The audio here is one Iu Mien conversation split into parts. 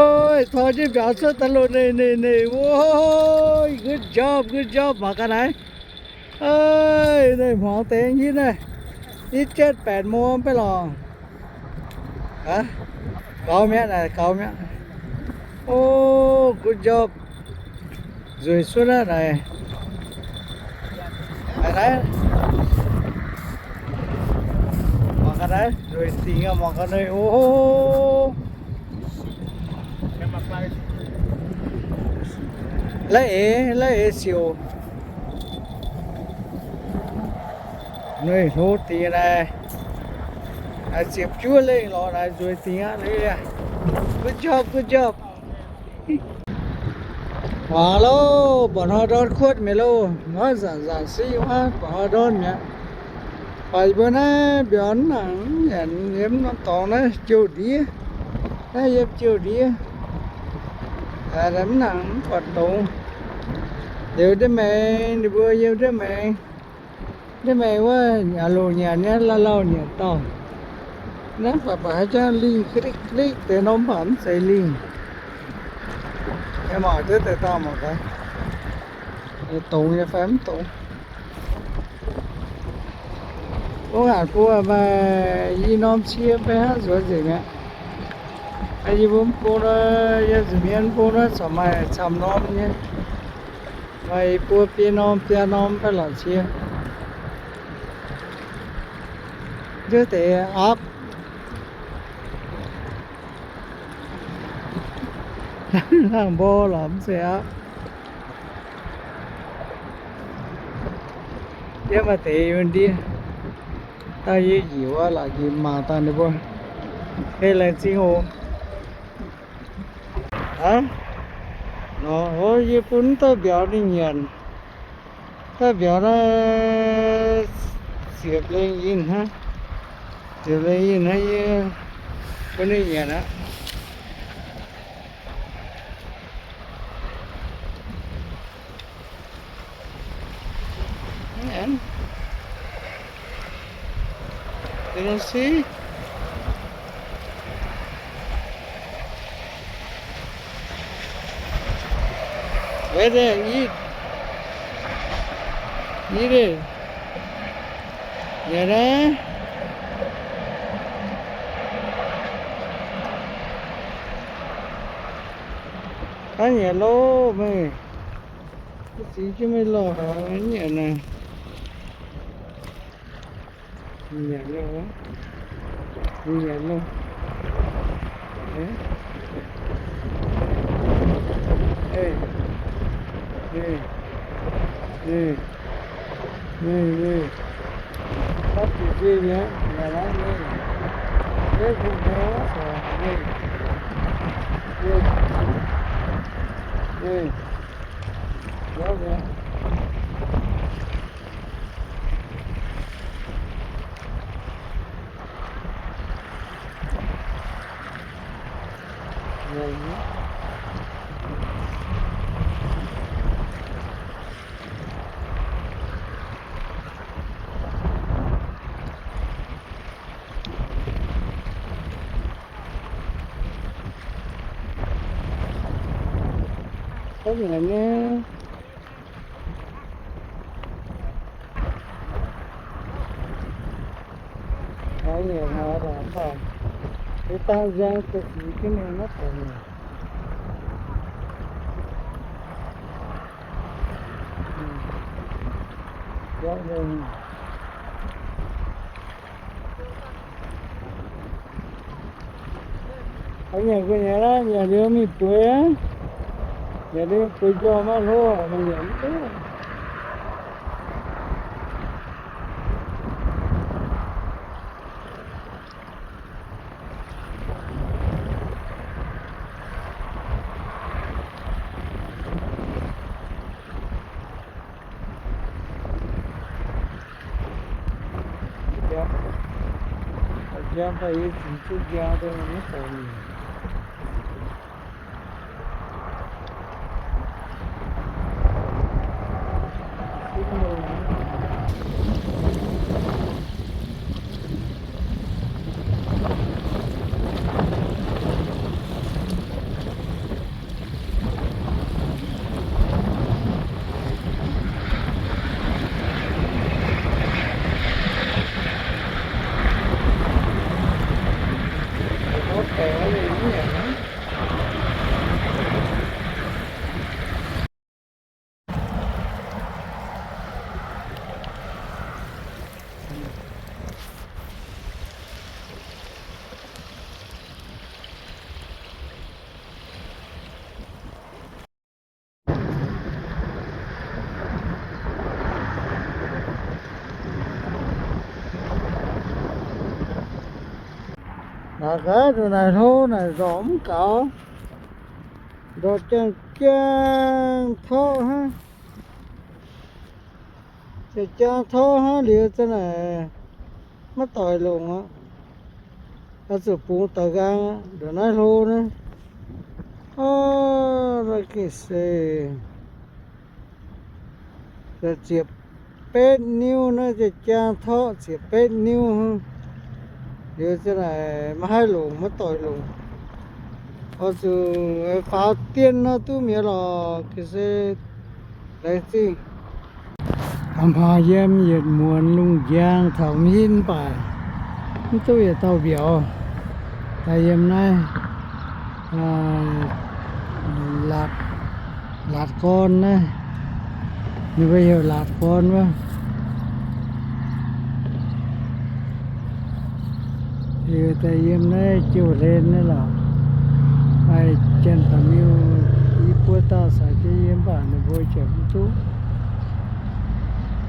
Oi, tor jienv mbiauz cuotv daaih loh, neih neih neih. Woi, good job, good job, mangc gaax naaiv. Oi, neih hmuangx deix hitv naaiv, hitv jatv แปดโมง mv baac lorqc. Gaux mi'aqv naaic, gaux mi'aqv. Oh, good job. Nzueic cuotv aqv naaic. Naaiv, mangc gaax naaiv, nzueic dingc aqv, mangc gaax naaiv, oh. Laiv eix, laiv eix siouc. Nzueic hlo dingc naaic. Ziepc juov lengh lorqc naaic, nzueic dingc aqv. Good job, good job. Waac loh, buatc hnoi ndortv kuotv mi'aqv loh. Maiv nzaanc nzaanc siqv wuov, buatc hnoi ndortv mi'aqv. Baac yie mbuo naaiv mbiauz nangc nyanc yiem norm dorngx naaiv jouh ndiev. Naaiv yiem jouh ndiev. Mv nangc mv buatc dongz. Liuz ndiev maengx, ninh mbuo yiem ndiev maengx. Ndiev maengx wuov aqv, loc nyanc nyei, lauh lauh nyanc dauh. Naaiv baac baac haaix jangv lingh k'likv k'likv deix norm baac mv zeiz lingh. Mangc duqv deix dauh mangc gaax. Dongz nyei fai mv dongz. Wuov ngaanc buo maaih i norm cie mv bei hnangv nzuonx nzengc mi'aqv. Yie mbuo mv bung nor, yiem nza'hmien mv bung nor corc maaih camv norm nyei. Maaih i buo biei norm, biaa norm mv bei lorqc cie. Nduov deix aapv. Laangh mbo lorqc mv zeiz aapv. Yie maaih deix yie ndiev, daaih yie njiec wuov laaix njiec mangc daaih ninh mbuo. Hei, laengz zingh oc. Aa, nor, yie bun dauh mbiauz ninh nyanc. Dauh mbiauz naaiv ziepc lengh inh hnangv. Ziepc lengh inh hnangv, yie bun ninh nyanc aqv. Nyanc. Deix longx siv. Wei deix, i, i deix. Nyanc naaiv. Hnangv nyanc loh meih. Mv sic jienv meih lorh haic nyanc naaic. Nyanc loh, nyanc loh. Meih, meih, meih, meih, meih. Dapv jiez nzingh mi'aqv, nyanc aqv meih. Meih bun hnyouv zoux meih, meih, meih. Nyanc loh. Có gì là nghe. Có nhiều người là phải cái tao giang cực kỳ cái này nó phải nhiều. Ừ. Rõ ràng. Hnangv nyanc kuh nyanc aqv, nyanc liuz mingh bueix aqv. Nyanc liuz bueix njormh maiv hlo, mingh nyanc mv duqv. Njang daaih yie cingx zuqv njang daaih maiv dorngx. Aqv, ndongc naaic hlo naaic ndorqc mv gaux, ndorqc jang-jang torqv hnangv. Jang-jang torqv hnangv liuz za'naaic maiv doix longc aqv. Oix zuqc bungx doix nqaang aqv, ndongc naaiv hlo naaiv. Ov, naaiv gengh se ziepc betv niuv naaiv, jang-jang torqv ziepc betv niuv hnangv. Liuz za'naaic maiv haih longc, maiv doix longc. Oix zuqc faaux dien nor duqv mi'aqv lorqc, ga'sie laengz zingh. A'hneiv yiem yietc muonz lungh njang taux mv hinv mv baac mv duqv yietc dauh mbiauz daaih yiem naaiv, laatc gorn naaiv, ninh mbuo heuc laatc gorn wuov. Liuz daaih yiem naaiv jouh hlen naaiv lorqc, maaih janx-da'miuh i buo dauh caux jienv yie mv baac ninh mbuo ziouc mv duqv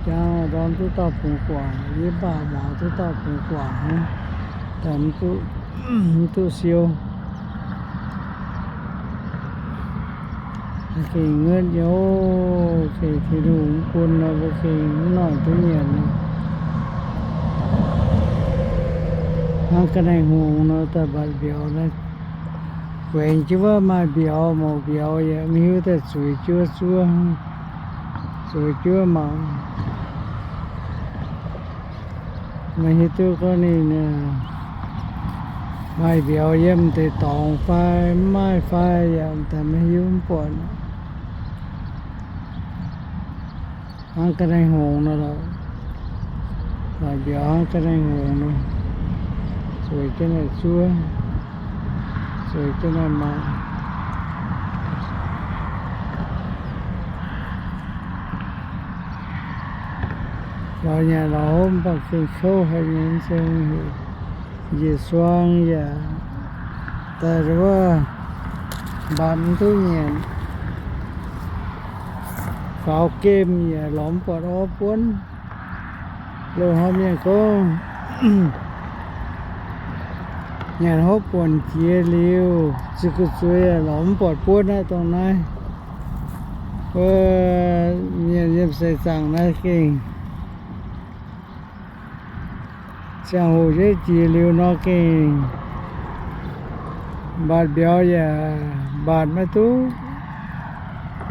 jangx, ndorm duqv dauh bungx guangc, yie mv baac muangx duqv dauh bungx guangc hnangv, daaih mv duqv siou. Gengh ngetv nyei, gengh Tin-Hungh mv bun nor, mbuo gengh mv noic duqv nyanc. Hnangv ga'naaiv hngongx nor, daaih mbatc mbiauz naaiv, guaengx jienv wuov maaih mbiauz, mouc mbiauz yaac mv hiuv daaih zueiz jienv zuov, zueiz jienv mangc. Maiv hiuv duqv gorngv ninh maaih mbiauz yiem deix dorngx fai mv maaih fai yaac daaih maiv hiuv mv buatc. Hnangv ga'naaiv hngongx nor lorqc, maaih mbiauz hnangv ga'naaiv hngongx nor, zueiz jienv naaiv zuov, zueiz jienv naaiv mangc. Lorz nyanc lorz hopv mv baac gengh kouv haic nyei, nzengc njiec suang yaac daaih wuov mbatc mv duqv nyanc. Faaux gemh yaac lorz mv buatc orv buonv. Loz-hnoi mienh gorngv nyanc hopv buonc jiex liuz, ziux gu'zueiz yaac lorz mv buatc buonv aqv. Dongh naaiv mbuo mienh yiem seix zaangc naaiv gengh ziangh hoc jiex liuz nor gengh mbatc mbiauz yaac mbatc maiv duqv.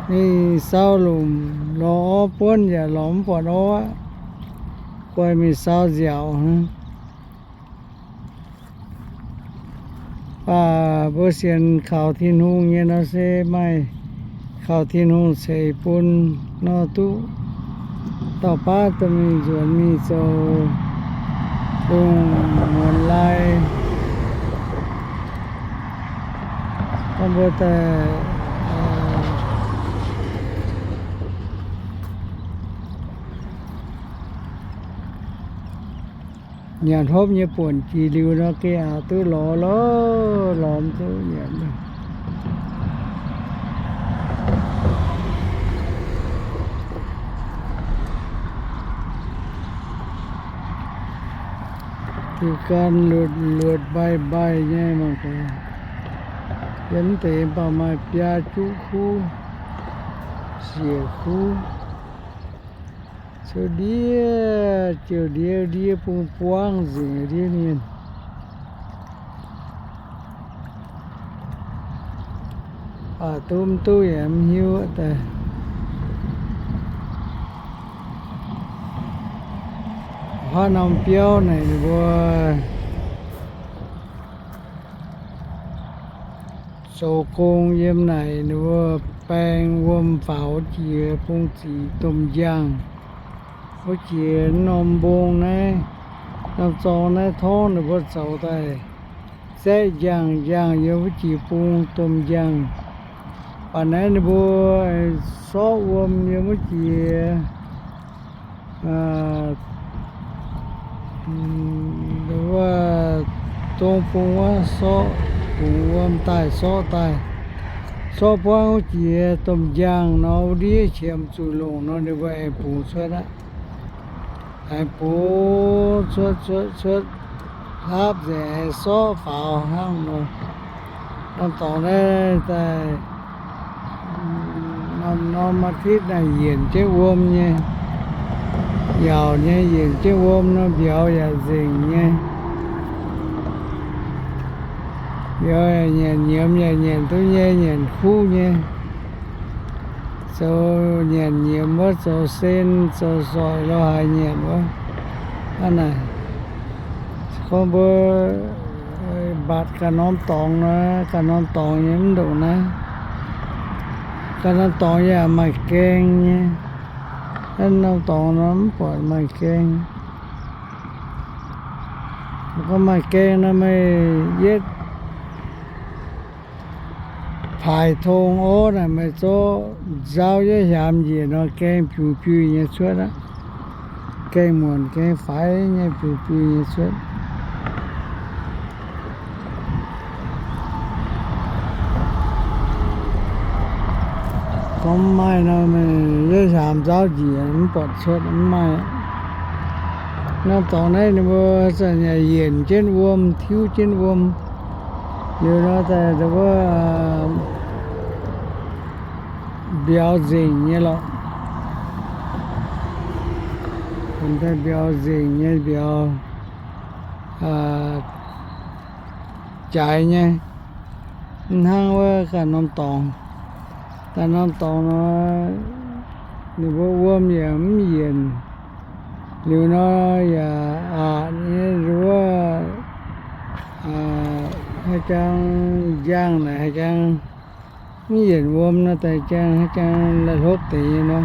Mingh sau lomc lorz orv buonv yaac lorz mv buatc orv aqv. Guai mingh sau nziaauc hnangv. Mv baac mbuo sienx kaux Tin-Hungh nyei nor se maaih kaux Tin-Hungh ceix bun nor duqv dauh baav dorh mingh nzuonx mingh zoux dongh muonz lai. Gorngv mbuo daaih nyanc hopv nyei buonc jiex liuz nor, gengh aqc duqv lorz lorz, lorz mv duqv nyanc. Diuh gan luotc luotc mbaih mbaih nyei mangc gaax. Yiem mv deix mv baac maaih biaa juqv kuv, siec kuv. Ziouc ndiev, ziouc ndiev, ndiev bung buangv nzengc ndiev mienh. Baac duqv mv duqv yaac mv hiuv daaih. Haaix norm biauv naaic ninh mbuo zoux gong yiem naaic ninh mbuo baeng wuom faaux wuov jiex bung ziqc domh njang. Wuov jiex norm mbong naaiv, norm zorng naaiv torngv ninh mbuo zoux daaih zaeqv njang njang yiem wuov jiex bung domh njang. Baac naaiv ninh mbuo sorqv wuom yiem wuov jiex wuov dong bung wuov sorqv bungx wuom daaih sorqv daaih. Sorqv buangv wuov jiex domh njang nor, wuov ndiev qiemx zuqc longc nor, ninh mbuo aengx bungx cuotv aqv. Aengx bungx cuotv cuotv cuotv. Aapv nzengc, sorqv faaux hnangv nor. Norm dorngx naaiv daaih norm-norm อาทิตย์ naaic yienc jienv wuom nyei, yaauc nyei, yienc jienv wuom nor mbiauz yaac nzengc nyei. Mbiauz yaac nyanc, nyiemz yaac nyanc duqv nyei, nyanc kuv nyei. Zoux nyanc nyiemz wuov, zoux sen zoux soic lo haaix nyanc wuov. Hnangv naaic, gorngv mbuo mbatc ganh norm dorngx nor, ganh norm dorngx nyei mv ndongc naaiv. Ganh norm dorngx yaac maaih gaeng nyei. Naaiv norm dorngx nor mv buatc maaih gaeng. Gorngv maaih gaeng nor meih yietv paaix tong orv naaic meih zorqv nzauv yietv hiaamx njiec nor, gaeng biux biux nyei cuotv aqv. Gaeng muonc gaeng faix nyei biux biux nyei cuotv. Gorngv mv maaih nor, meih yietv hiaamx nzauv njiec mv buatc cuotv, mv maaih. Norm dorngx naaiv ninh mbuo zanc yaac yienc jienv wuom, tiuv jienv wuom. Liuz nor daaih wuov mbiauz nzengc nyei lorqc. Mbiauz nzengc nyei, mbiauz jaaix nyei. Mv hnangv wuov ganh norm dorngx. Ganh norm dorngx nor, ninh mbuo wuom yaac mv yienc. Liuz nor yaac aqc nyei, wuov haih jang njang naaic haih jang mv yienc wuom nor, daaih jang haih jang la'hlopv deix nyei nor.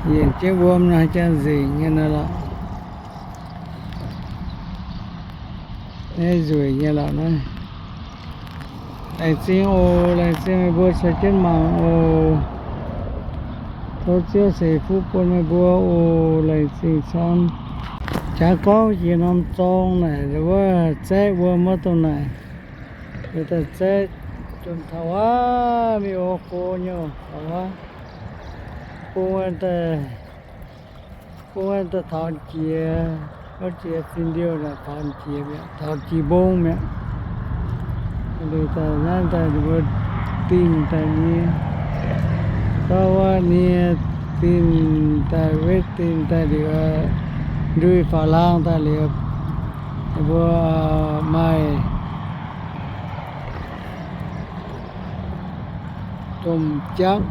Yienc jienv wuom nor haih jang nzengc nyei nor lorqc. Naaiv nzueic nyei lorqc naaiv. Laengz zingh oc, laengz zingh meih mbuo caux jienv mangc oc. Tov Ziouv ceix fuqv bun meih mbuo oc. Laengz zingh camv. Jangx gorngv jiex norm zorng naaic wuov zaeqv wuom wuov dongh naaic, liuz daaih zaeqv jomc taux wuov mingh oc, go nyei oc, taux wuov. Bung daaih, bung daaih taux jiex, gorngv jiex fin liouh naaic taux jiex mi'aqv, taux jiex mbong mi'aqv. Liuz daaih naaiv daaih ninh mbuo dingh daaih nie, gorngv wuov nie dingh daaih, wetv dingh daaih liuz, ndui faaux laang daaih liuz, ninh mbuo maaih domh jangv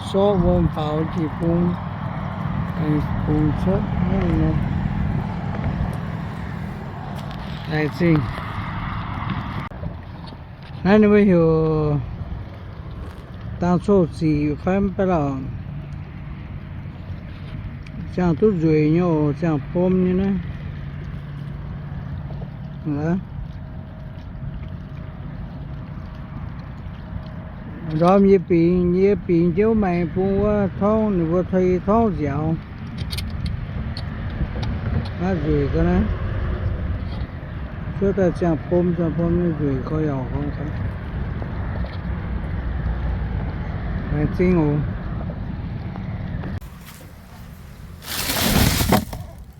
sortv wuom faaux jiex bung, bung cuotv hnangv nor. Laengz zingh. Naaiv ninh mbuo heuc dangh coqv ziqc fai mv baac lauh, ziangh duqv nzueic nyei oc, ziangh bom nyei naaiv. Ndorm yie bingx, yie bingx jienv wuov maengx bung wuov torngv, ninh mbuo toi torngv nziaaux. Naaiv nzueic ga'naaiv. Cuotv daaih ziangh bom, ziangh bom nyei nzueic gorx-youz gorngv. Laengz zingh oc.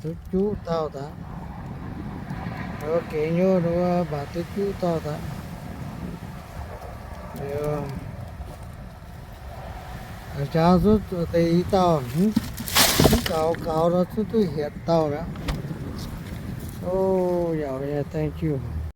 Duqv juqv dauh daaih. Gengx nyei wuov mbatc duqv juqv dauh daaih. Liuz, jangx zunv deix i dauh, mv gaux gaux nor zunv duqv hietc dauh mi'aqv. O, yaac nyei, thank you.